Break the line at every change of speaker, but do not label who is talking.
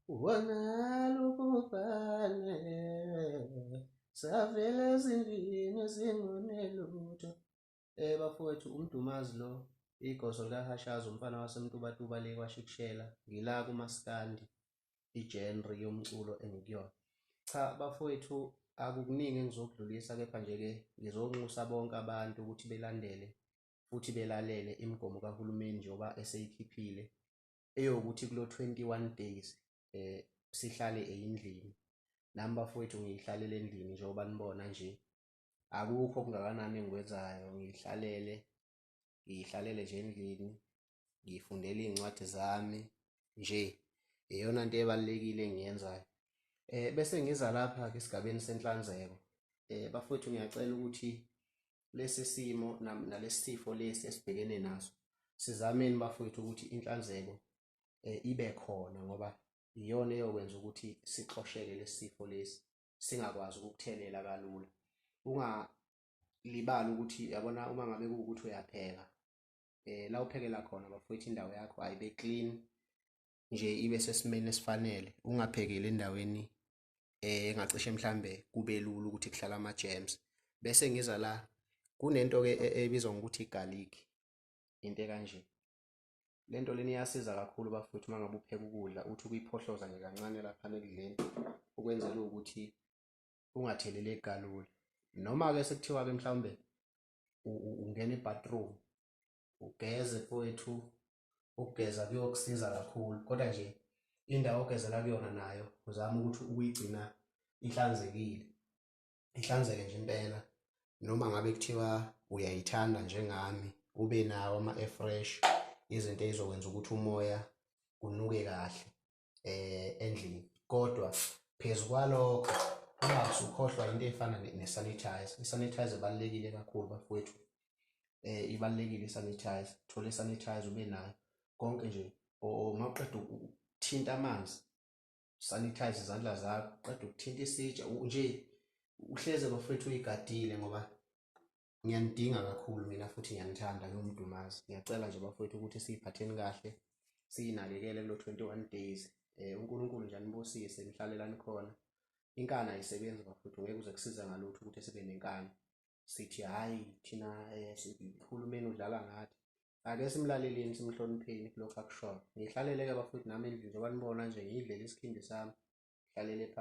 Wona lubhubhane savela ezindlini ezingonelutho. Bafowethu, uMdumazi lo, igoso likaHashaza, umfana waseMtubatuba le kwaShikishela, ngila kumaskandi, i-genre yomculo engikuyona. Cha bafowethu, akukuningi engizokudlulisa, kepha nje-ke ngizonxusa bonke abantu ukuthi belandele futhi belalele imigomo kahulumeni njengoba eseyikhiphile eyokuthi kulo 21 days sihlale eyindlini. Nami bafowethu ngiyihlalele endlini njengoba nibona nje, akukho okungakanani engikwenzayo, ngiyihlalele, ngiyihlalele nje endlini, ngiyifundela iy'ncwadi zami nje, iyona nto ebalulekile engiyenzayo. Bese ngiza lapha-ke esigabeni senhlanzeko. Bafowethu, ngiyacela ukuthi lesi simo nalesi sifo lesi esibhekene naso, sizameni bafowethu ukuthi inhlanzeko ibe khona, ngoba iyona eyokwenza ukuthi sixosheke lesi sifo lesi, singakwazi ukukuthelela kalula. Ungalibali ukuthi yabona uma ngabe kuwukuthi uyapheka, la uphekela khona bafowethu, indawo yakho ayibe clean nje, ibe sesimeni esifanele. Ungaphekeli endaweni engacishe mhlambe kube lula ukuthi kuhlala ama-germs. Bese ngiza la, kunento-ke ebizwa ngokuthi i-garlic, into ekanje. Le nto lena iyasiza kakhulu bafowethu uma ngabe upheka ukudla, uthi ukuyiphohloza nje kancane laphana ekudleni, ukwenzela ukuthi ungatheleleki kalula. Noma-ke sekuthiwa-ke mhlawumbe ungena e-bathroom ugeze mfowethu, ukugeza kuyokusiza kakhulu, kodwa nje indawo ogezela kuyona nayo uzame ukuthi ukuyigcina ihlanzekile, ihlanzeke nje impela. Noma ngabe kuthiwa uyayithanda njengami, ube nawo ama-air fresh, izinto ey'zokwenza ukuthi umoya unuke kahle endlini. Kodwa phezu kwalokho ungabe usukhohlwa into ey'fana ne-sanitizer. I-sanitizer ibalulekile kakhulu bafowethu, ibalulekile i-sanitizer. Thola i-sanitizer ube nayo konke nje, uma uqeda ukuthinta amanzi, sanitize izandla zakho, uqeda ukuthinta isitsha nje, uhleze bafowethu uyigadile, ngoba ngiyanidinga kakhulu mina futhi ngiyanithanda ngiwuMdumazi. Ngiyacela nje bafowethu ukuthi siyiphatheni kahle, siyinakekele kulo 21 days. UNkulunkulu nje anibusise nihlalelani khona. Inkani ayisebenzi bafowethu, ngeke uze kusiza ngalutho ukuthi sibe nenkani, sithi hhayi thina uhulumeni udlala ngathi. Ake simlaleleni, simhlonipheni kulokhu akushoyo. Ngihlalele-ke bafowethu nami endlini njengoba nibona nje, ngiyidlela isikhindi sami, hlalele phansi.